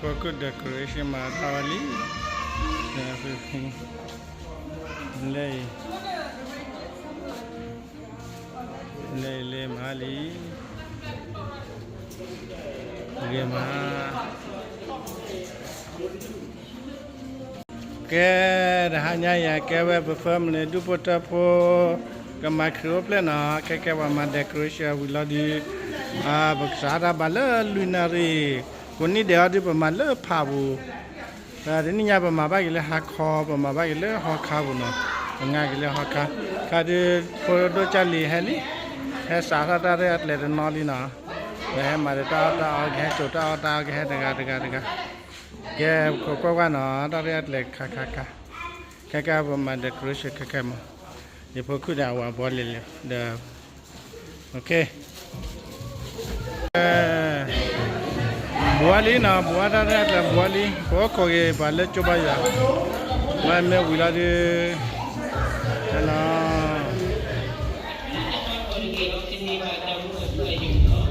ပခိၣ် decoration မၤတၢ်ဝဲလံ, လၢအံၤ, လၢအံၤလၢမၤလံ, ဂ့ၤမး. ကဲ, တဟါညါယၤကဲဝဲပ family ဒူၣ်ဖိထၢဖိ ကမၤခရံာ်အိၣ်ဖျဲၣ်နီၤ, ခဲကဲပှၤမၤ decoration ဝံၤလီၤဒုး, ပကစးထီၣ်ဘၣ်လၢလွံၢ်နၣ်ရံၣ်, ကိးနံၣ်ဒဲးအီၤဒုး ပမၤလၢဖးပူၤ, တနံၣ်ညါပမၤဘၣ်က့ၤလၢဟါခီ, ပမၤဘၣ်က့ၤလၢဟီခါပူၤနီၤ, ပငါက့ၤလၢဟီခါ, ခါဒုး ဖိဒိၣ်ကၢ်လံၤဟဲလံ, ဟဲစးထီၣ်တၢ်ရဲၣ်တၢ်ကျဲၤတနီၤလံနီၤ, ပဟဲမၤဒီးတၢ်အီၣ်တၢ်အီ ကဟဲစိာ်တၢ်အီၣ်တၢ်အီ ကဟဲတဂၤတဂၤတဂၤ ကဲ, ပခိၣ်ကွၢ်ကွၢ်နီၤ, တၢ်ရဲၣ်တၢ်ကျဲၤခါခါခါ, ခဲကဲပမၤ decoration ခဲကဲမး, ယဖိခုၣ်ဒီးအဝၤဘှီလံလံဒီး, ဘှီလံနီၤ, ဘှီတၢ်ရဲၣ်တၢ်ကျဲၤဘှီလံ, ပအိၣ်ခိးက့ၤပှၤလၢကၠိဘါယွၤ, မ့မ့ၢ်ဝံၤလီၤဒုး, နီၤ တၢ်မၤတကးဒ် အန့ၣ်ဒိၣ်န့ၣ်န့ၣ် ပဝဲဒၣ်တနံၣ်တဘျီ, ပဝဲဒၣ်ဒ်သိးပကမၤသကိးခရံာ်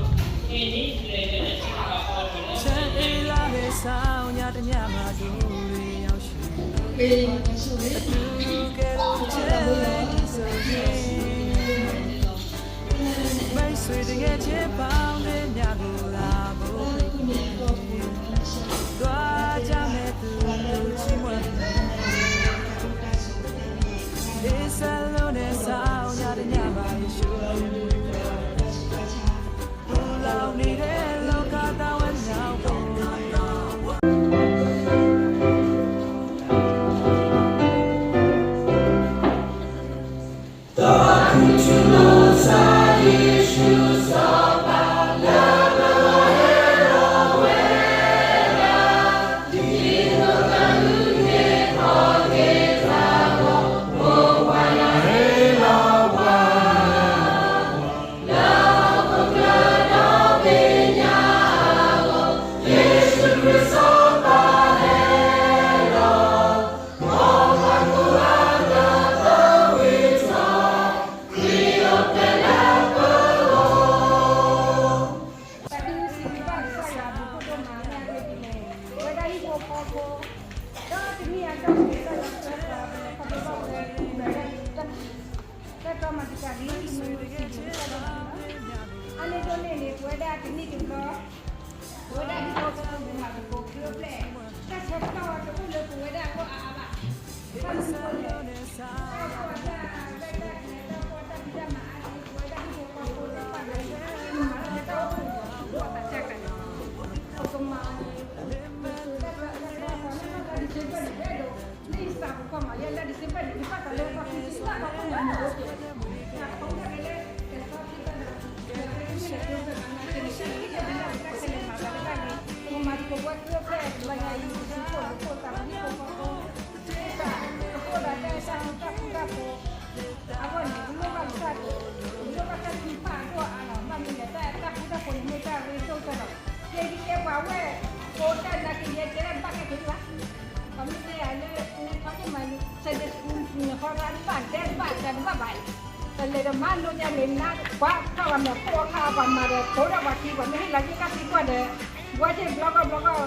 အိၣ်ဖျဲၣ်, တၢ်ဆၢကတီၢ်တအိၣ်လၢပဝဲဒၣ်အဂီၢ်အါအါဘၣ်. ဘၣ်မနုၤအဃိလဲၣ်, တၢ်အိၣ်ဖှိၣ်အတၢ်ရဲၣ်တၢ်ကျဲၤ တၢ်အိၣ်ဖှိၣ်တၢ်ဖံးတၢ်မၤအါန့ၣ် ပဝဲဒၣ်ဟံၣ်ဖိဃီဖိသ့ၣ်တဖၣ်န့ၣ် ပမၤလၢပတၢ်အိၣ်ဖှိၣ်န့ၣ် ပကဘၣ်သးစၢ်ကန့ၣ်, ပကမၤအီၤန့ၣ် ပကတၢ်ကီတၢ်ခဲတၢ်ကီန့ၣ် လၢ December န့ၣ် ပအဲၣ်ဒိး လၢယသးပူၤကီၢ်မး ယဲလၢ December န့ၣ် ယဘၣ်သးလၢပှၤခံဆံသၣ်ပှၤကိးဂၤန့ၣ်အိၣ်က့ၤ, တၢ်ခိၣ်တၢ်ဂဲၤလၢ ကဲထီၣ်ခံသၣ်ဒီး ယကဲမ့ၢ်လၢကျိဖဲမၤနၤကဲန့ၣ် ကဲမ့ၢ်လၢတၢ်ခဲလၢာ်မၤသးတဘၣ်န့ၣ် ပကမၤသကိးပှၤကျိဖဲ ပှၤညါအံၤ ပကအိၣ်ဒီးတၢ် ပကအိၣ်ဒီးတၢ်ဃူတၢ်ဖိး အဂီၢ်န့ၣ် ပလိၣ်ဘၣ်ကစၢ်ဒိၣ်, ပလိၣ်ဘၣ်တၢ်ထုကဖၣ်အဒိၣ်အါလီၤ. ဘၣ်မနုၤလဲၣ် တၢ်ဃူတၢ်ဖိးန့ၣ်မ့ၢ်တၢ်ရ့ဒိၣ်ကတၢၢ်လီၤ. ကဲဒ်ကဲပှၤဝဲၢ် ဖိတၢ်နာ်က့ၤယဲတဲဘၣ်ကဲက့ၤဒံးဘၣ်. ပှၤမ့ၢ်တဲယၤလၢ နထီၣ်က့ၤမၤ Sunday school နဟီရၤတဘၣ် ဒဲတဘၣ် တၢ်တဘၣ်ဘၣ်အံၤ တလဲၤဒီးမၤလိယၤန့ၣ် နကွၢ်ထီၣ်ပှၤမဲာ်ပိာ်အခါ ပှၤမၤဒီးဖိဒီးပှၤခံ ပှၤမ့ၢ်ဟ့ၣ်လီၤက့ၤတၢ်သံကွၢ်ဒီး ဘှီက့ၤဘျီဂီၢ်ဘျီဂီၢ် လီၤဂာ်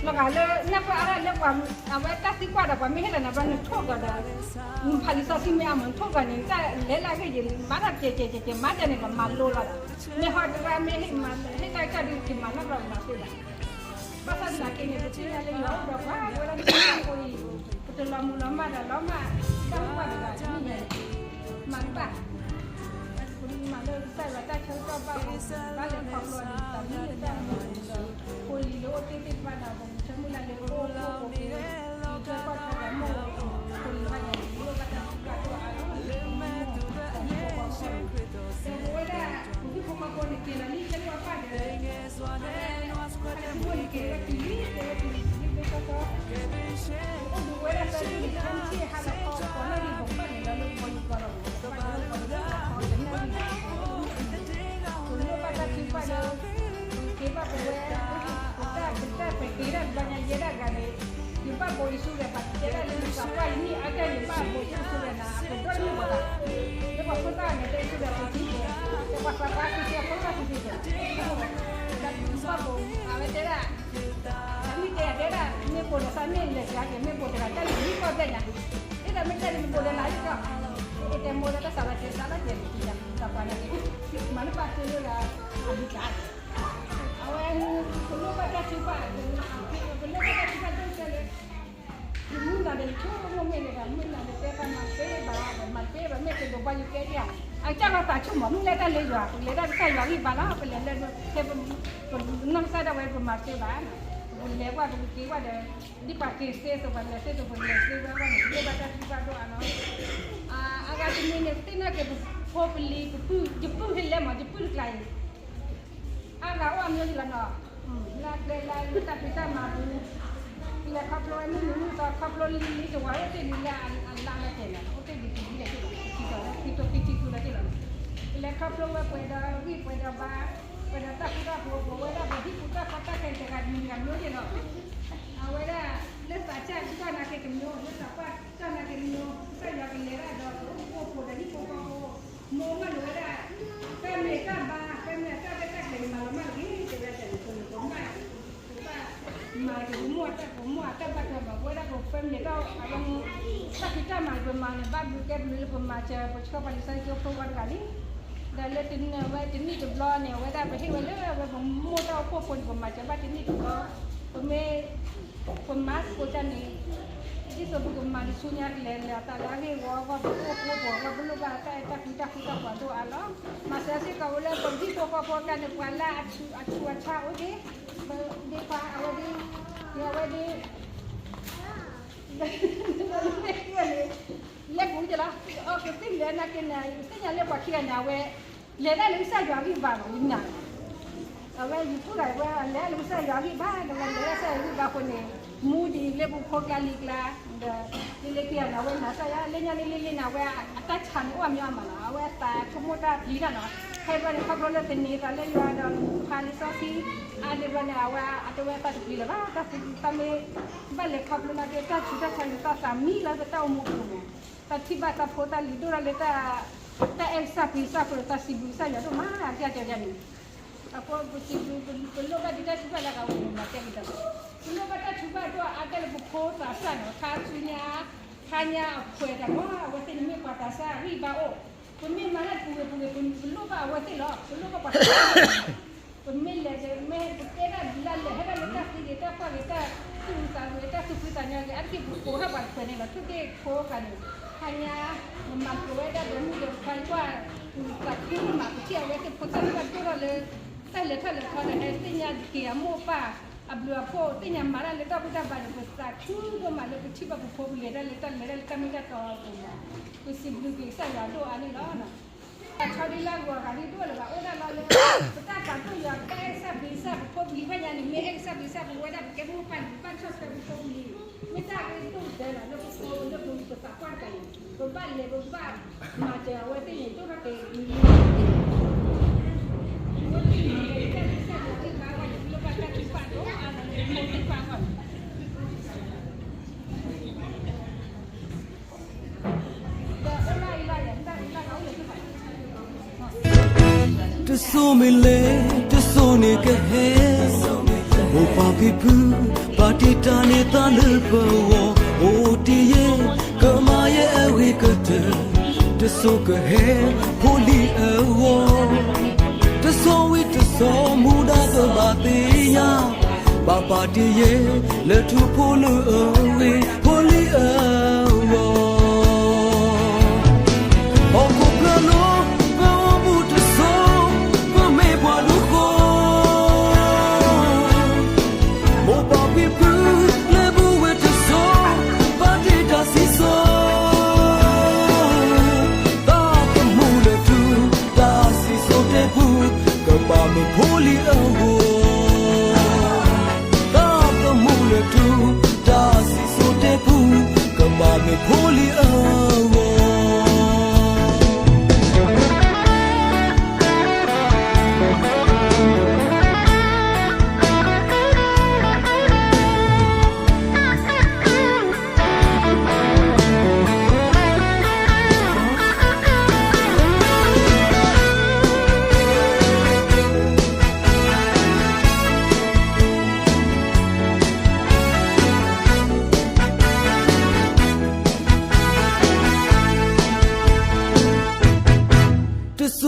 လၢ နၢ်ပၢၢ်အါထီၣ်လၢပှၤ အဝဲတၢ်သံကွၢ်ဒီး ပှၤမ့ၢ်ဟ့ၣ်လီၤနၤဘျီ နထိၣ်ကီးဒီး နဖးလံာ်စီဆှံမ့ၢ်အါမး နထိၣ်ကီးန့ၣ် တၢ်လဲၤလၢအဂ့ၢ်ယဲၤ မၤတၢ်ကဲကဲကဲကဲ မၤဒ်န့ၣ်ဒီး မၤလိလီၤဒီး မ့ၢ်ဟီတဂၤမ့ၢ်ဟ့ၣ်မၤ ဟ့ၣ်တၢ်ကီၢ်ဒုးက့ၤမၤနီၢ်ဘျီမၤသ့ဘၣ်. ဘၣ်ဆၣ်သနာ်က့န့ၣ် ပသ့ၣ်ညါလၢယွၤအိၣ်ဒီးပှၤ ပဝဲဒၣ်မ့ၢ်ဖိအံၤ ပတလီၤမုၢ်လီၤမၢ်ဒီးလီၤမၢ် တၢ်မုၢ်ဘၣ်တဂၤတမ့ၢ်ညါန့ၣ် မၤတဘၣ် ပမၤလၢကစၢ်ယွၤတၢ်ဆၢကတီၢ်ဘၣ် ဘၣ်လဲၤခီဖျိဒ်သိးမ့ၢ်လၢတၢ်မူဒီး ဖိလံၤလၢအိၣ်သ့ၣ်သ့ၣ်တဖၣ်ဒီး ပမုၢ်ဆၢမုၢ်လၢ်လၢအိၣ်အိၣ်အိၣ် ပမုၢ်ဆၢမုၢ်လၢ်လၢအိၣ်အိၣ် ဖိလံၤဘၣ်ယၤန့ၣ် လိၣ်ဘၣ်တၢ်သံကွၢ်ဒိၣ်အါလီၤ ပမုၢ်ဖိဃီဖိန့ၣ် ဒီးပဝဲဒၣ် ပဟံၣ်ဖိဃီဖိန့ၣ် က့ၤလီၤလံ ဆၢမုၢ်အပၢ်ဒီး အဝဲန့ၣ်က့ၤဝဲတုၤလံ က့ၤဝဲတုၤလံ တဘျီဃီဃီ အိၣ်ဒံးဝဲဒၣ်သၢနံၣ်န့ၣ် ခါဆံဟးလီၤခီ ကိးနၣ်ရံၣ် ပကဘၣ်န့ၣ်လီၤလၢပှၤယူၤပှၤလီၤ ပှၤယူၤပှၤလီၤလၢခီတနၣ်ရံၣ် ပလိၣ်ဘၣ်တၢ်သံကွၢ်လၢ က့ၤဘၣ်ပဝဲ ပတၢ်ပတၢ်ပက့ၤဒၣ်တဘျီညါယဲဒၣ်ဂၤန့ၣ် ယဘၣ်ဘိးအံၤဆူဒီး ပှၤတဲဒၣ်လၢယသးပှၢ်ယနံၣ်အါကၢ် ယဘၣ်ဘိးအံၤဆူဒီးနၤ ပဒိၣ်တမ့ၢ်ပှၤဘၣ် လၢပှၤဖိသၣ်န့ၣ် တဲဆူဒီးပသံကွၢ် လၢပှၤသးပှၢ်ဆူကဲဖိသၣ်ဆူကဲ ဘၣ်ဘိး အဝဲတဲဒၣ် အိၣ်ဒီးလၢယကီၢ်, အိၣ်တဲမိၢ်ဒီးတၢ်စးလီၤတဲစးလီၤတဲန့ၣ် သးပှၢ်န့ၣ် မၤလၢပှၤကၢလၢအဒုးကး, အဝဲ ပလိၣ်ဘၣ်တၢ်ထုကဖၣ်, ပလိၣ်ဘၣ်တၢ်ထုကဖၣ်ဒိၣ်ကဲလၢ ယမုၢ်လၢ်ဒီးယဆိကမိၣ်မ့ၢ်န့ၣ်ဒီး မုၢ်လၢ်ဒီးတဲပှၤမၤသ့ဘၣ်ဒီး မၤသ့ဘၣ် မ့ၢ်ကဒိးဘၣ်ယကဲဒၣ်ဧါ, အကစၢ်လီၤသးဆူၣ်မး မ့ၢ်လဲၤတၢ်လၢယွၤ ပလဲၤတၢ်ကစၢ်ယွၤဂံၢ်ဘါလီၤ ပလဲၤလၢ ဖဲပနီၢ်ကစၢ်ဒၣ်ဝဲ ပမၤသ့ဘၣ်, ပလဲၤကွၢ်ပက့ၤကွၢ်ဒီး ဒ်ပှၤက့ၤသ့သိး ပှၤလဲၤသ့သိး ပလဲၤသ့ဝဲအဂီၢ်န့ၣ် ပလိၣ်ဘၣ်တၢ်ထုကဖၣ်ဒိၣ်အါလီၤ. အဂၤတမံၤန့ၣ် ပသ့ၣ်နီၣ်က့ၤပဖိပလံၤ ပပုၢ် ယပုၢ်ဟ့ၣ်လဲၣ်မး ယပုၢ်တကျါအံၤ အါဂၤအိၣ်အမျိုးလီၤနီၤ, လၢကျဲလၢတၢ်ဖံးတၢ်မၤပူၤ, လဲၤခီဖျိဝဲမုၢ်နုာ်မုၢ်သီ ခီဖျိလံၤလံၤတဝၤ အိၣ်တ့ၢ်လံလၢအလါလၢကဲလီၤ, အိၣ်တ့ၢ်ဒံးတလံလၢက့လီၤ, ခံတီၤလၢခံတီၤခံထံၣ်သူလၢက့လီၤ, လဲၤခီဖျိဝဲပှဲၤဒီးဂံၢ်ပှဲၤဒီးဘါ, ပှဲၤဒီးတၢ်ဃူတၢ်ဖိး ပဝဲဒၣ်ပဟံၣ်ပူၤတၢ်ဖီတၢ်ခဲတဂၤတမံၤတဂၤမျိုးက့လီၤ, အဝဲဒၣ် လၢသးစၢ်ကစၢ်နာ်က့ၤကမျိုး လၢသးပှၢ်ကစၢ်နာ်က့ၤကမျိုး ကစၢ်ယွၤကလဲၤဒၣ်ဒီး ပအိၣ်ဖှိၣ်ဒီးဟံၣ်ဖိဃီဖိ မိၢ်မၢလိာ်ဝဲဒၣ် family တၢ်ဘါ family တၢ်ရဲၣ်တၢ်ကျဲၤ မၤလီၤမၢ်တဂ့ၤ တဲဝဲဒၣ်န့ၣ် ပမၤ ပမၤက့ၤပမိၢ်အတၢ် ပမိၢ်အတၢ်ဘၣ်ထွဲဘၣ် ပဝဲဒၣ်ပ family တၢ်အဝဲ တၢ်ဖံးတၢ်မၤပမၤန့ၣ် ဘၣ်ဘျုးကဲဘျုးလၢပမၤစၢၤ ပဆှၢပှၤလံာ်စီဆှံကၠိဖိဝဲတဂၤလံ, ဒီးလၢတနံၤဝဲတနံၣ်တဘျီန့ၣ် အဝဲဒၣ်ပဟ့ၣ်ဝဲလၢအဝဲပမိၢ်တၢ်အိၣ်ဖှိၣ်ဖိန့ၣ် ပမၤစၢၤဘၣ်တနံၣ်တဘျီ, ပမ့ၢ် ပမၤသကိးတၢ်န့ၣ် ဒ်သိးပကမၤတဆူညါကလဲၤလဲၤအသးလၢအဂ့ၢ်ဝီအဂီၢ် ပကအိၣ်ဖှိၣ်ဖိအဂီၢ် ပလိၣ်ဘၣ်တၢ်အဲၣ်တၢ်ကွံတၢ်ဃူတၢ်ဖိးဒိၣ်အါလီၤ. မၤစၢၤစ့ၢ်ကီးဝဲလၢပဟံၣ်ဖိဃီဖိအကျါန့ၣ် ပှၤလၢအဆူးအဆါအိၣ်ဒံး ဒ့ခွါအဝဲဒၣ် ယဝဲဒၣ် လဲၤပူၤကလီၤ အကသ့ၣ်လဲၤနာ်က့န့ၣ် ယသ့ၣ်ညါလၢပှၤခံဂၤန့ၣ် အဝဲ လဲၤတၢ်လၢကစၢ်ယွၤဂံၢ်ဘါလီၤ ယနာ်လီၤ. အဝဲယပုၢ်ဂၤဝဲလဲၤလၢကစၢ်ယွၤဂံၢ်ဘါ ဒီးဝဲလဲၤလၢကစၢ်ယွၤဂံၢ်ဘါအဃိန့ၣ် မူဒံးလၢပဖိကျါလံၤကျါ ဒီး လၢလၢခံဂၤန့ၣ် အဝဲနာ်စၢ်ယွၤ လၢညါန့ၣ်လံလံန့ၣ် အဝဲအတၢ်ဆါန့ၣ်အိၣ်အမံၤအမးလီၤ. အဝဲအသးဆိကမိၣ်တၢ်ပျံၤတၢ်နီၤ ဟဲဘျီန့ၣ် ခီဖျိလၢသန့ၤသးလၢယွၤဒီးဖးလံာ်စီဆှံ အါဒံးဘျီန့ၣ် အဝဲအတဝဲသးတပျံၤလၢၤဘၣ် တၢ်သးမ့ၢ်ဘၣ်လဲၤခီဖျိနာ်က့ တၢ်ဆူးတၢ်ဆါန့ၣ် တၢ်သးမံလီၤ ပတၢ်အိၣ်မူပူၤန့ၣ် တၢ်ထံၣ်ဘၣ်တၢ်ဖိတၢ်လံၤဒိၣ်ထီၣ်လၢ တၢ်အဲၣ်ကစၢ်ပျံၤကစၢ်အဃိ တၢ်စံးဘျုးကစၢ်ယွၤဒိၣ်မး အကၢ်တဲယၤန့ၣ် အဃိပစံးဘျုး ပလိၣ်ဘၣ်ဒံးတၢ်ထုကဖၣ်လၢအဂၤဝဲန့ၣ် မၤတဲက့ၤတၢ် ပလိၣ်ဘၣ်တၢ်ထုကဖၣ်ဒိၣ်အါကဲလၢပဖိသးစၢ်နီၤ ခါဆူညါ ခါညါအခွဲးတၢ်မ့ၢ် အဝဲသ့ၣ်န့ၣ်မ့ၢ်ပှၤသးစၢ်ဂံၢ်ဘါအိၣ် ပမ့ၢ်မၤတၢ်ပူၤဂ့ၤပူၤဂ့ၤ ပလိၣ်ဘၣ်အဝဲသ့ၣ်လီၤ ပလိၣ်ဘၣ်ပှၤသးစၢ် ပမ့ၢ်လဲၤက့ၤ မ့ၢ်ပကဲဒၣ်လၢလဲၤဟဲဒၣ်လၢတၢ်သံဂ့ၤ တၢ်ပှၢ်ဂ့ၤ တၢ်သူၣ်အုးသးအုးဂ့ၤ တၢ်သူၣ်ဖှံသးညီဂ့ၤ အါတက့ၢ်ပဖိဟဲပှၤတဖုန့ၣ်လီၤ ထုးက့ၤဖိဃာ်န့ၣ် ခါညါ ပမၤသကိးဝဲဒၣ်ဒီးမုၢ်ဒီးခွါကွၢ် ပသးခုမး ပထံၣ်အဝဲသ့ၣ်ဖိသၣ်ဒိၣ်ဘၣ်ဒိၣ်ထီၣ်လၢ တၢ်လဲၤထီၣ်လဲၤထီဒီး ဟဲသ့ၣ်ညါက့ၤအမိၢ်အပၢ် အဘျုးအဖှိၣ် သ့ၣ်ညါမၤတၢ်လၢတၢ်ဘူၣ်တၢ်ဘါန့ၣ် ပသးခုဒိၣ်မးလၢပထံၣ်ဘၣ်ပဖိပလဲၤတၢ်လၢတၢ်လဲၤတၢ်လၢတၢ်မ့ၢ်တၢ်တီ ပစံးဘျုးက့ၤကစၢ်ယွၤဒိၣ်အါန့ၣ်လီၤ. တၢ်ဆီဒံလၢအဂီၢ်အဂၤဒ်ဒိၣ်လၢၤဘၣ် အိၣ်ဒၣ်လီၤလၢ ပတၢ်ပာ်ဒိၣ်ယွၤ ပတၢ်အဲၣ်ကစၢ်ပျံၤကစၢ် ပဖိပလံၤဖဲညါန့ၣ် မ့ၢ်အဲၣ်ကစၢ်ပျံၤကစၢ် ပဝဲဒၣ်ပကဲမိၢ်ပၢ်န့ၣ် ပဘၣ်ဆီၣ်ထွဲပဖိပလံၤ မ့ၢ်တၢ်အရ့ဒိၣ်ကတၢၢ်လီၤ လၢပဖိလၢပလံၤပသးပှၢ်တကးန့ၣ် ပဘၣ်လဲၤပဘၣ်မၤစၢၤအဝဲသ့ၣ်န့ၣ် ဒိၣ်ထီၣ်က့ၤ တစိၢ်မ့ၢ်လဲၣ် တစိၢ်န့ၣ်ကဟဲ, မိၢ်ပၢ်ဖံဖု ပာ်တ့ၢ်တၢ်န့ၢ်သါလၢပဂီၢ်, အိၣ်တ့ၢ်ယဲ ကမၤယဲအဂ့ၤကတၢၢ်, တစိၢ်ကဟဲ ဖိလံၤအဂီၢ်, တစိၢ်ဝံၤတစိၢ်မူဒါကဘၣ်သ့ၣ်ညါ, ဘၣ်ပာ်တ့ၢ်ယဲ လၢထူဖိလၢအဂ့ၤ ဖိလံၤအဂီၢ် ဟီၣ်ခိၣ်ဖျၢၣ်လီၤ ပအိၣ်မူတစိၢ် ပမ့ၢ်ပှၤဒိၣ်ဃီၤ, မိၢ်ပၢ်ဖံဖု လၢပဝဲတစိၢ် ဘၣ်တ့ၢ်တၢ်စံၣ်စိၤ သးသမူလၢထူ တၢ်စံၣ်စိၤတဲပူၤ ကဘၣ်မ့ၢ်ဖိလံၤအဂီၢ်, သးသမူလၢထူ တၢ်စံၣ်စိၤတဲပူၤ ကဘၣ်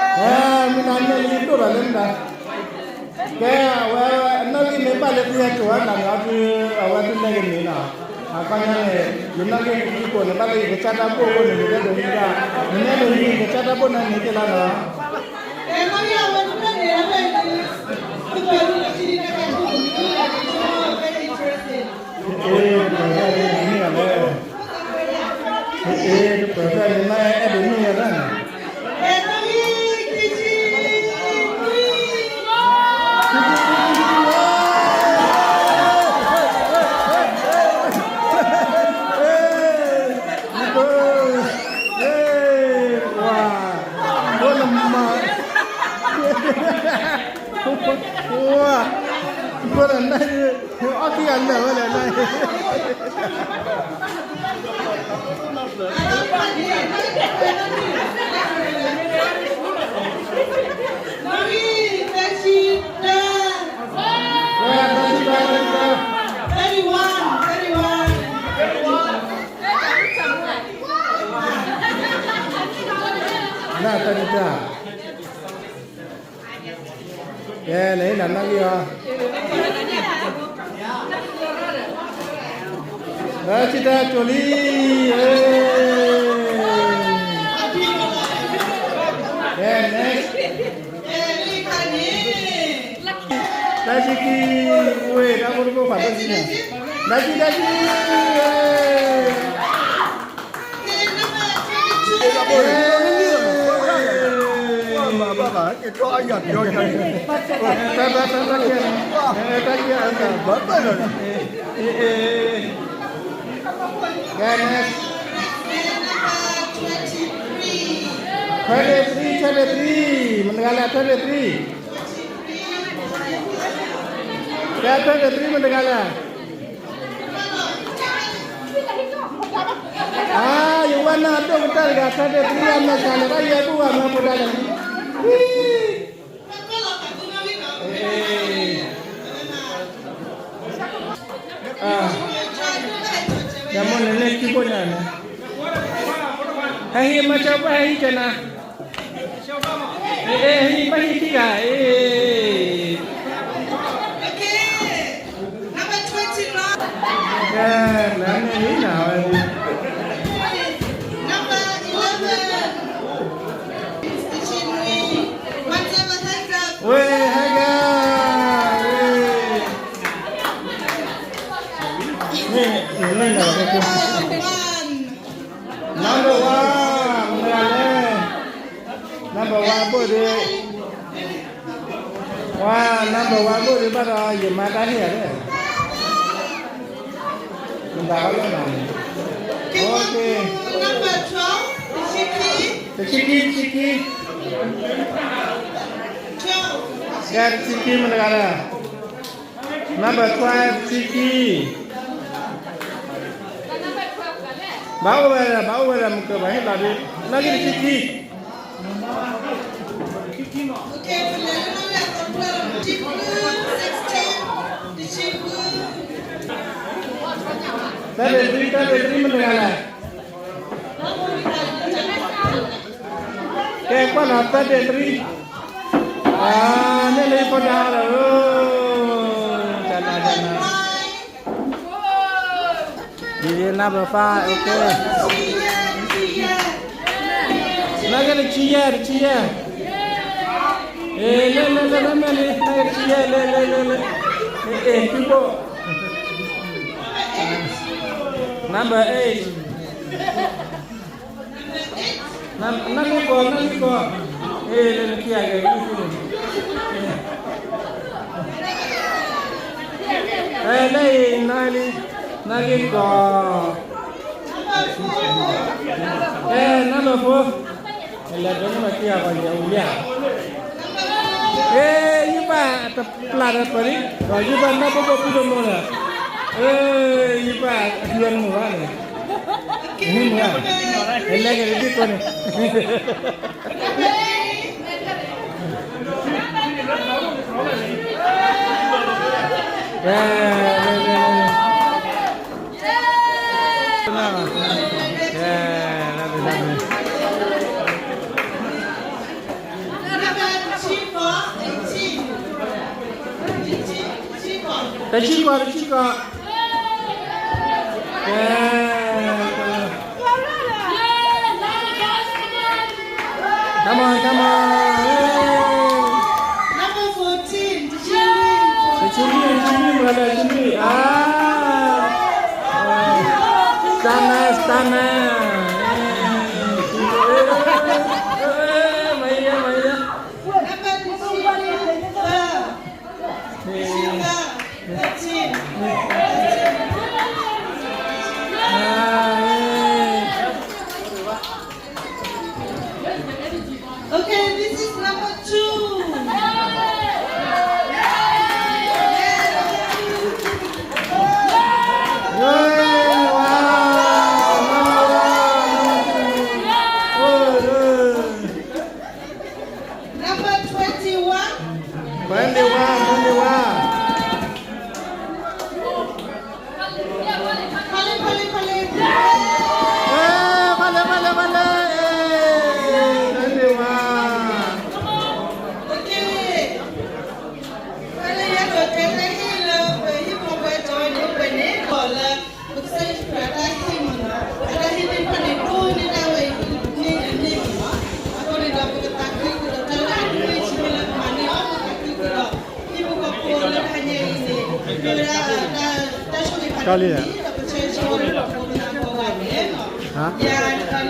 မ့ၢ်နၤနဲၣ်လံဒိၣ်ဒီးလၢမတၤ, ကဲ, အဝဲအနီၣ်ဂံၢ်မ့ၢ်ဘၣ်လၢသုဟဲစိာ်ဝဲနၤန့ၣ် အီၤဒုး အဝဲသုနဲၣ်ကန့ၢ်နီၤ, အခီပညီန့ၣ် ယနီၣ်ဂံၢ်ခံကိာ်န့ၣ် ဘၣ်လၢယကစၢ်တၢ်ဘိၣ်အဃိန့ၣ် ယတအဲၣ်ဒိးဟံးဘၣ်, နမ့ၢ်အဲၣ်ဒိးဟံး ယကစၢ်တၢ်ဘိၣ်န့ၣ် န့ၢ်က့ၤလီၤနီၤ. အ့ တပၢၤဖျၢၣ်န့ၣ် နမ့ၢ်ဂၤလဲၣ်, အ့ တပၢၤဖျၢၣ်န့ၣ် နအဲၣ်ဒိးန့ၢ်ယၤတၢ်န့ၣ်, ပှၤ, ပှၤနမၤ, ပှၤ, ပှၤနနၢ်, အီၣ်ခံဂၤလၢာ်ဝဲလဲၣ်နၢ်, နတၢ်တၢ်, ကဲ နဟ့ၣ်နၤနီၣ်ဂံၢ်အီၤ, လၢဆံတၢ်ကၠိလံ, ကဲ next, တၢ်ဆံခံ, ဝ့ၢ် တၢ်ဖိတဘိၣ်ဖးဒိၣ်ဆံန့ၣ်, တၢ်ဆံ တၢ်ဆံ, တၢ်ဘၣ်တၢ်ဘၣ်ကဲန့ၣ်, တၢ်ကဲအသးဘၣ်တၢ်, ကဲန့ၣ်, twenty-three, twenty-three, မတၤတဂၤလဲၣ် twenty-three, ကဲ twenty-three မတၤတဂၤလဲၣ်. အါ ယဝဲနၤဒိၣ်ကတၢၢ်တဂၤ twenty-three အမဲာ်ဆှးန့ၣ် တၢ်ယဲၢ်ဘူၣ်ဝဲမၢဖိဒါလဲၣ်, ယမိၢ်န့ၣ်န့ၣ်ခံခိၣ်ညါန့ၣ်, ဟဲဟံးမၤဆၢဘၣ် ဟဲဟံးကနၤ. ဟ့ၣ် ဟ့ၣ် ဘၣ်ဟ့ၣ်ခံဂၤ အ့ၣ်. Okay, number twenty, ကဲ လၢန့ၣ်လံနၤဝဲ number eleven, ဝ့ၢ်ဟဲဂၤ ဝ့ၢ် န့ၣ် န့ၣ်လီၤ number one, မတၤလဲၣ်, number one ဘိၣ်ဒုး, ဝါ number one ဘိၣ်ဒုးဘၣ်ဒီး ယမါတၢ်ဟ့ၣ်ယၤလဲၣ်, မတၤအီၤလဲၣ်နၤ, okay, တဆံခံ တဆံခံ, ကဲ တဆံခံ မတၤလဲၣ်. Number twelve, တဆံခံ, ဘၣ်အိၣ်ဝဲဒၣ် ဘၣ်အိၣ်ဝဲဒၣ် မုၢ်ကၢဘၣ်ဟ့ၣ်လီၤဒုး, နီၣ်ဂံၢ်တဆံခံ, သၢဒ့းသရံ သၢဒ့းသရံ မတၤလဲၣ်, ကဲကွၢ်လီၤ သၢဒ့းသရံ, န့ၣ်လၢယဖိဒါဒီး, တၢ်နၤတၢ်နၤ, ယ number five, okay, နီၣ်ဂံၢ်တဆံယဲၢ် တဆံယဲၢ်, အ့ၣ် လၢလၢလၢလၢ နီၣ်ဂံၢ်တဆံယဲၢ် လၢလၢလၢလၢ, အ့ၣ် ခံဘိၣ်, number eight, နီၣ်ဂံၢ်ကီး နီၣ်ဂံၢ်ကီး, အ့ၣ် လၢနခံဂၤကဲ လၢအံၤ နီၣ်ဂံၢ်ကီး, အဲ number four, လဲၤဒိးန့ၢ်မၤခံဂၤပှၤယဲၢ်အူလံဧါ, အ့ၣ် ယဘၣ်တပျၢ်ဒီးပှၤဒ်, ဒီးယဘၣ်နီၢ်ပိပိာ်ဖုဒိၣ်မိၢ်လၢ, အ့ၣ် ယဘၣ်အကျၢၤတမုာ်ဘၣ်န့ၣ်, နမုာ်ဧါ, လဲၤက့ၤတဒ်သိးန့ၣ် တဆံကီး တဆံကီး, ကဲ come on, come on, တဆံလွံၢ် တဆံလွံၢ် တဆံလွံၢ် မၤလၢတဆံလွံၢ်, စတၢ်နၤ စတၢ်နၤ, မၤယါ မၤယါ. Okay, this is number two. Number twenty-one. Twenty-one, twenty-one. Pale, pale, pale. Eh, pale, pale, pale. Eh, twenty-one. Okay. Pale, ya lo tele hilo, pe himo pe join, pe ne, kola. ပကစၢ်ယ့ၣ်ၡူးခရံာ်အတၢ်ဟ့ၣ်မ့ၢ်နီၤ, အတၢ်ဟ့ၣ်သ့ၣ်တဖၣ်န့ၣ် ဒိၣ်န့ၢ်ဒၣ်ဝဲအံၤ န့ၢ်န့ၢ်မ့ၢ်နီၤ, အဃိန့ၣ်ဒီး ပကသးခုကဒီးတၢ်လၢအဒိၣ်န့ၢ်ဆံးလၢပမၤန့ၢ်အီၤ ပသးခုကဒီး ဟံၣ်ဖိဃီဖိလၢတဟါညါအံၤန့ၣ် မ့ၢ်ဝဲဒၣ် တၢ်ဆိၣ်ဂ့ၤဖးဒိၣ်လံ ဒီးပဆၢဂ့ၤဆၢဝါလၢပဖိပလံၤကိးဂၤဒဲး ယၤတဖၣ်လၢ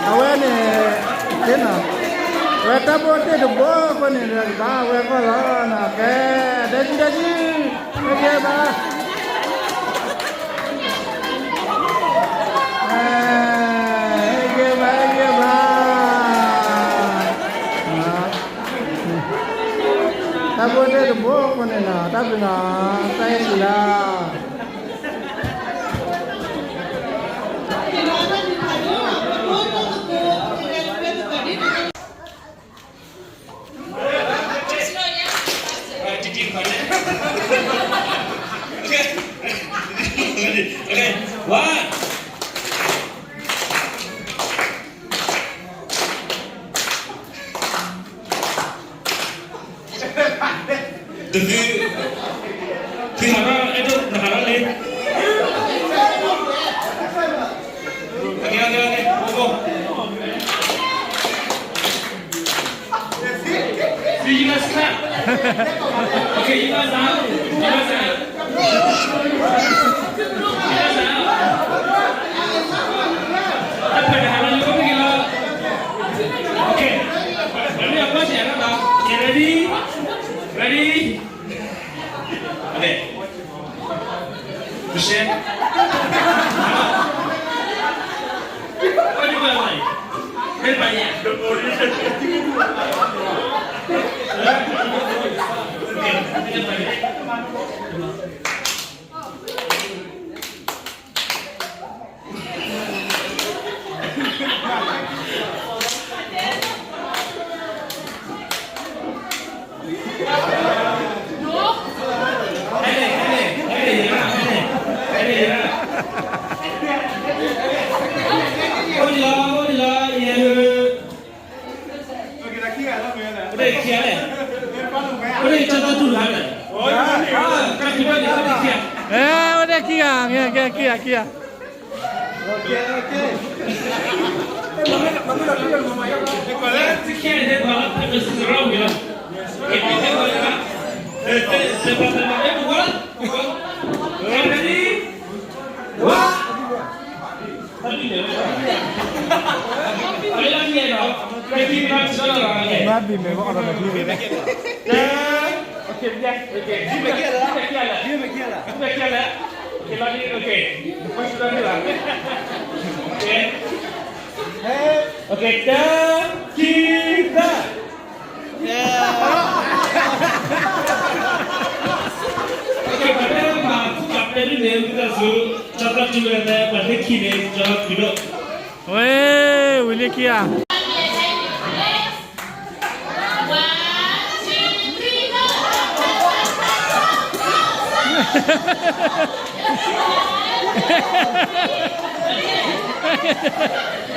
အဝဲန့ၣ် သ့ၣ်နီၤ, ဝဲတၢ်ဘိၣ်တ့ၢ်တဘိၣ်အဃိန့ၣ်ဒီး ကဘၣ်ဝဲကီၢ်လီၤနီၤ, ကဲ ဒဲဒု ဒဲဒု ဟဲက့ၤဘၣ်, ဟဲက့ၤဘၣ် ဟဲက့ၤဘၣ်, တၢ်ဘိၣ်တ့ၢ်တဘိၣ်အဃိန့ၣ်နီၤ, တၢ်ဘျုးနီၤ, တၢ်အဲၣ်စံးလီၤ. Okay. Okay. One. သု, သုဟးထီၣ် အဲၣ်ဒိးနဟးထီၣ်လံ. Okay, okay, okay, go, go. See, you guys clap. Okay, you guys are out. You guys are out. You guys are out. Okay. Let me approach it. Okay, ready? Ready? Okay. Michelle? What do you like? Red by yeah. Ê, ôdê kí gà, kí gà. Má bì mẹ bác automatic. Okay, yeah, okay. Jimmy, get up. Jimmy, get up. Jimmy, get up. Okay, love you, okay. The first one, okay. Okay, done. Keep that. Yeah. Okay, but then, uh, put up any name because you, chocolate you were there, but they kill it, chocolate you know. Wê, wili kia.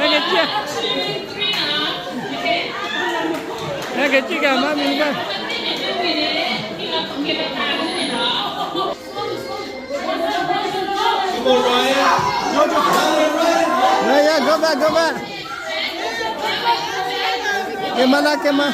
Ê, kìa. Ê, kìa, kìa, má mi ba. Ryan, Ryan, Ryan. Ryan, go back, go back. Kema na, kema.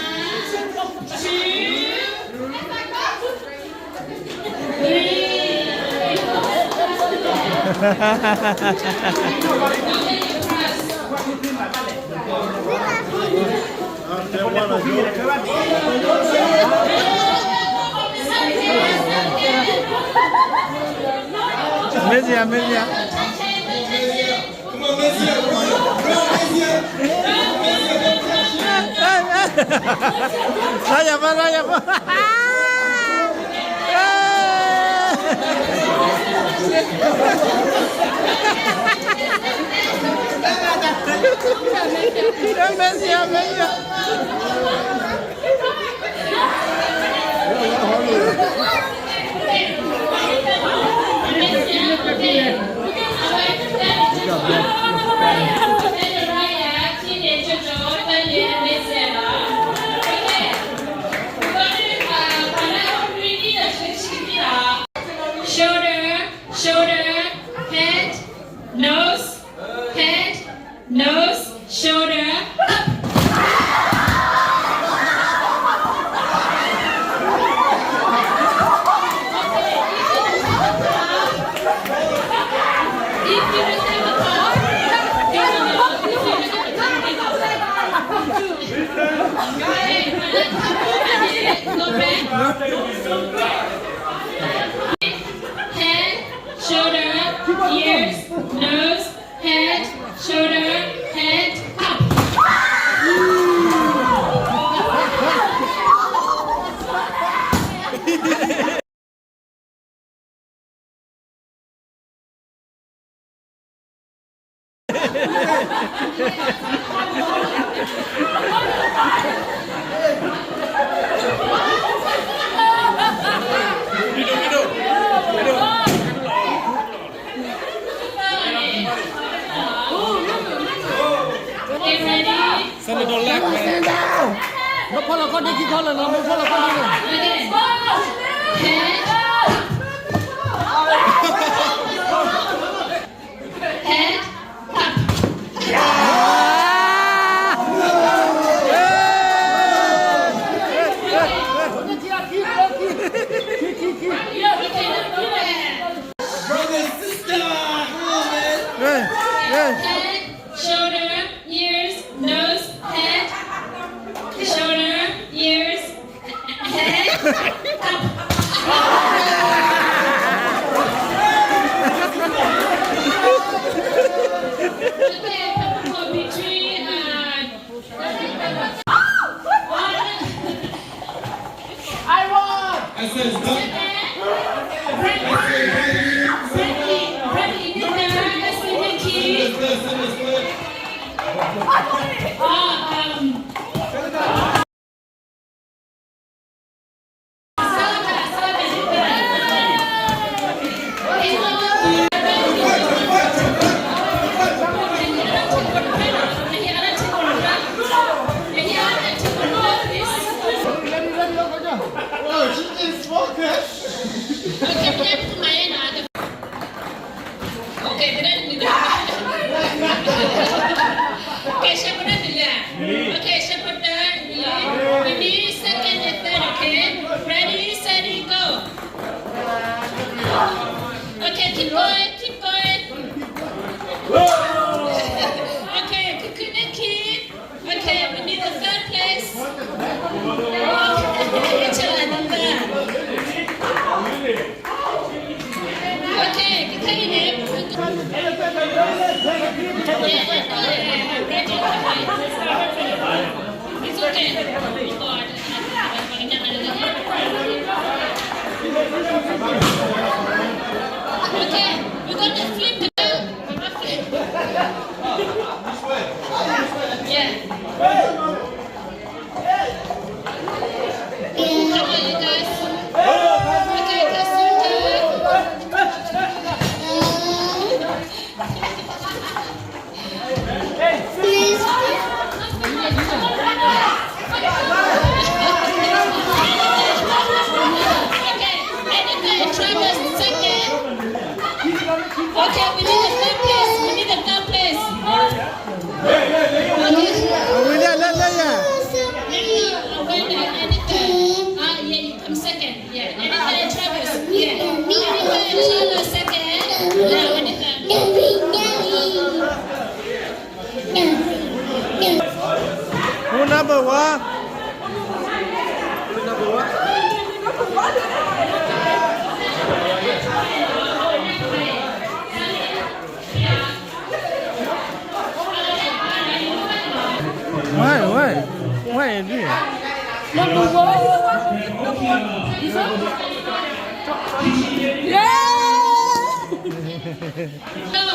Mesia, mesia. Raya pa, raya pa. Mesia, mesia. Shoulder, shoulder, head, nose, head, nose, shoulder, up. If you don't have a top, go down. If you don't have a top, go down. Go ahead. Go back. Head, shoulder, ears, nose, head, shoulder, head, up. Stand up. Stand up. နဖီၣ်လီၤခီၣ်ဒ့ခံခီလၢာ်နီၤ, နဖီၣ်လီၤခီၣ်ဒ့လၢာ်. Head up. Head up. Brother, sister, come on, man. Hey, hey. Head, shoulder, ears, nose, head, shoulder, ears, head. Okay, between, uh, I won! I said, stop. I said, Bradley, Bradley, Bradley, Bradley, Bradley, Bradley, Bradley, Bradley, Bradley, Bradley, Bradley, Bradley, Bradley, Okay, shepherd, okay, shepherd, we need second and third, okay? Ready, steady, go. Okay, keep going, keep going. Okay, keep, keep, keep. Okay, we need the third place. Okay, can you name? Yeah, yeah, yeah, yeah, yeah. It's okay. Okay, we're going to flip the ball. Yeah. Come on, you guys. Okay, Kasunta. Please. Okay, Anita, Travis, second. Okay, we need the third place. We need the third place. Okay. Anita, Anita. Ah, yeah, you come second. Yeah, Anita and Travis. Yeah. Anita and Travis second. Yeah, Anita. Who number one? Who number one? Why, why? Why you do it? Number one. This one? Yeah! No.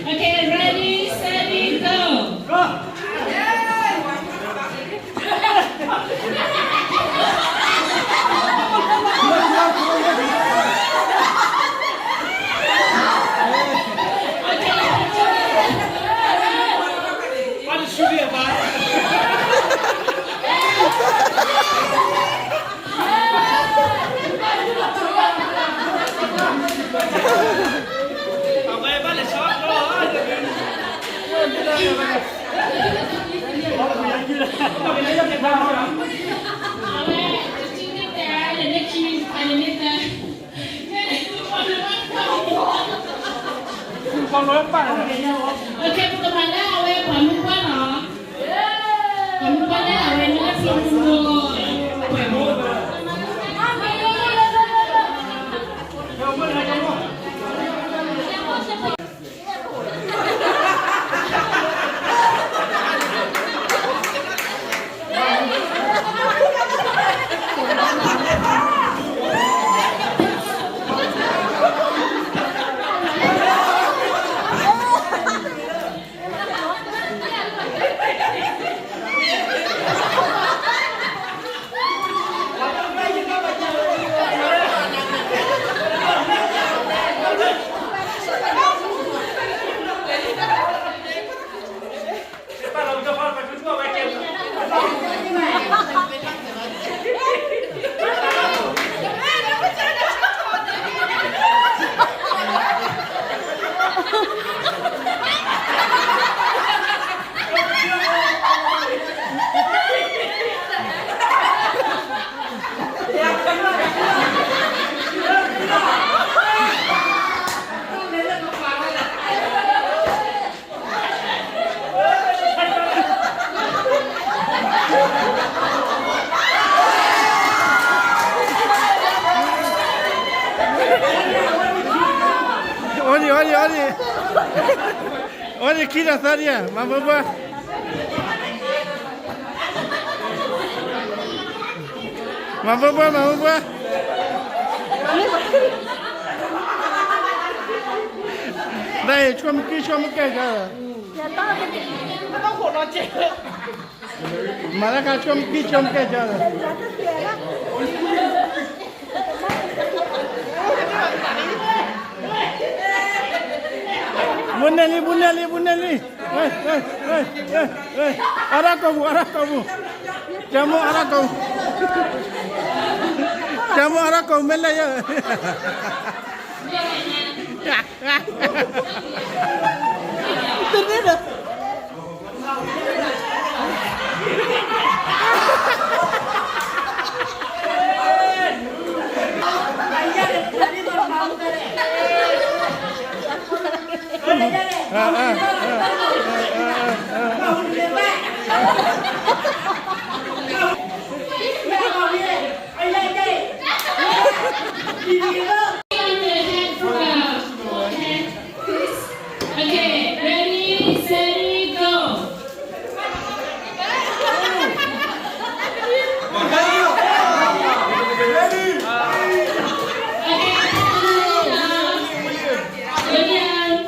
Okay, ready, steady, go. အဝဲ တဆံနံၣ်တၢ လၢနခံ လၢနံၣ်တၢ ပကမၤလၢ အဝဲပှၤမုၢ်ပှၢ်လီၤ. ပှၤမုၢ်ပှၢ်လၢအဝဲန့ၣ် ပှၤမုၢ်ပှၢ် အိၣ်ဒံး အိၣ်ဒံး အိၣ်ဒံး အိၣ်ဒံး ခံဒီးသၢဒံးဧါ မၤပှဲၤပှဲၤ မၤပှဲၤပှဲၤ မၤပှဲၤပှဲၤ တၢ်အံၤ ဆိကမိၣ်ကံၢ်ဆိကမိၣ်ကဲၣ်ကၢ မၤတၢ်ခါဆိကမိၣ်ကံၢ်ဆိကမိၣ်ကဲၣ်ကၢ ဘူးနဲၣ်လံ ဘူးနဲၣ်လံ ဘူးနဲၣ်လံ အါထီၣ်ကိာ်ပူၤ အါထီၣ်ကိာ်ပူၤ ကၠၢမိၢ်အါထီၣ်ကိာ်ပူၤ ကၠၢမိၢ်အါထီၣ်ကိာ်ပူၤ မ့ၢ်လဲၣ်ယဲ တန့ၢ်ဒီး Okay, ready, steady, go. Okay, William.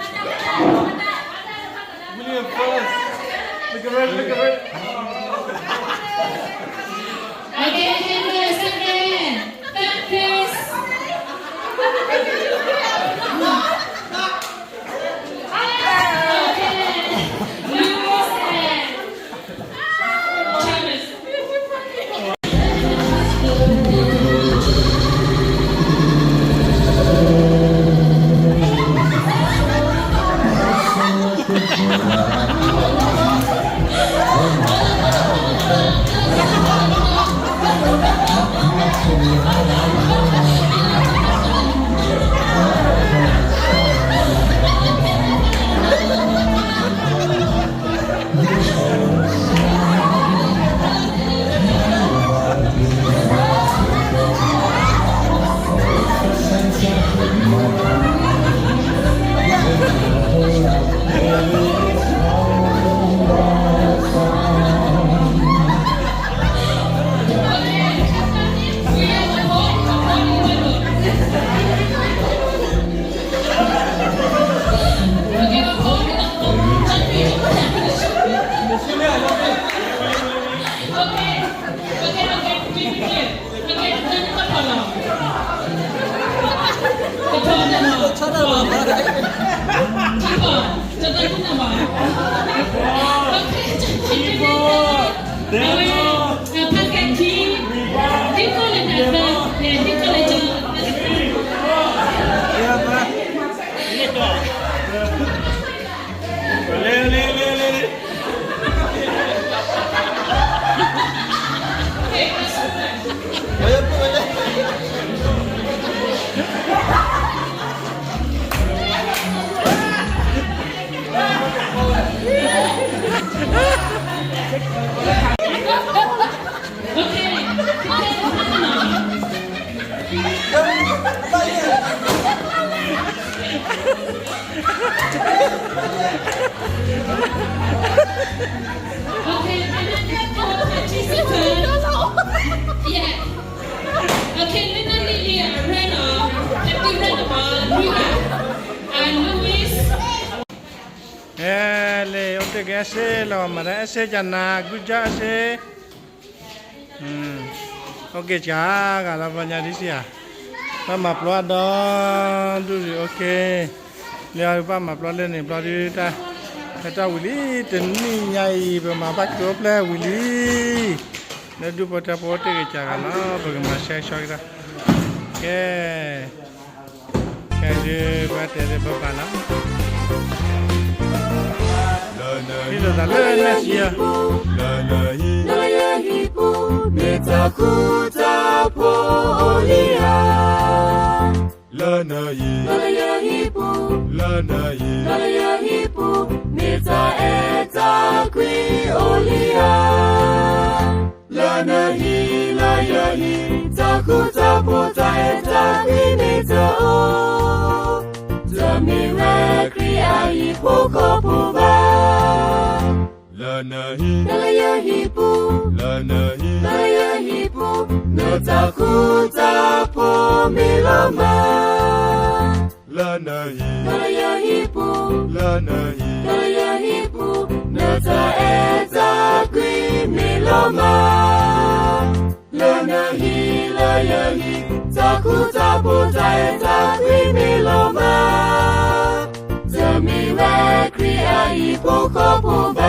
William first. Look at red, look at red. Okay, Henry second. Third place. Okay. Lewis and Thomas. အဝဲ အဖးကဲခံ ဒ်သိးလၢတၢ်သး ဒ်သိးလၢတၢ် Okay, the next four participants. Yeah. Okay, Lina Lily and Rena, the big red one, Rina and Louis. အဲ လၢအိၣ်တ့ၢ်က့ၤ essay လီၤ မၤတၢ် essay ကနၤ good job essay. အိၣ်က့ၤကဂၤလီၤ ပှၤညါဒ်စံးဧါ, ဘၣ်မၤပျီဒီဒူၣ် okay, လၢဘၣ်မၤပျီလၢန့ၣ်ဘျီဒုး တၢ် ဟဲတၢ်ဝံၤလံ တနံၣ်ညါအံၤ ပမၤဘၣ်ကျိၤအိၣ်ဖျဲၣ်ဝံၤလံ, လၢဒူၣ်ဖိထၢဖိအိၣ်တ့ၢ်က့ၤကဂၤလီၤ ပကမၤရှဲရှဲကဒီး, ကဲ ကဲဒုး ပတဲလၢပပာ်လီၤ, လၢနဟံၣ် လၢနဟံၣ်ပူၤ လၢနဟံၣ် လၢယဟံၣ်ပူၤ မ့ၢ်တၢ်ဃူတၢ်ဖိးအိၣ်လံဧါ, လၢနဟံၣ် လၢယဟံၣ်ပူၤ လၢနဟံၣ် လၢယဟံၣ်ပူၤ မ့ၢ်တၢ်အဲၣ်တၢ်ကွံအိၣ်လံဧါ, လၢနဟံၣ် လၢယဟံၣ် တၢ်ဃူတၢ်ဖိး တၢ်အဲၣ်တၢ်ကွံမ့ၢ်တအိၣ်, တမ့ၢ်ဝဲခရံာ်အဟံၣ်ဖိဃီဖိဘၣ်, လၢနဟံၣ် လၢယဟံၣ်ပူၤ လၢနဟံၣ် လၢယဟံၣ်ပူၤ နတၢ်ဃူတၢ်ဖိးမ့ၢ်လီၤမၢ်, လၢနဟံၣ် လၢယဟံၣ်ပူၤ လၢနဟံၣ် လၢယဟံၣ်ပူၤ နတၢ်အဲၣ်တၢ်ကွံမ့ၢ်လီၤမၢ်, လၢနဟံၣ် လၢယဟံၣ် တၢ်ဃူတၢ်ဖိး တၢ်အဲၣ်တၢ်ကွံမ့ၢ်လီၤမၢ်, တမ့ၢ်ဝဲခရံာ်အဟံၣ်ဖိဃီဖိဘၣ်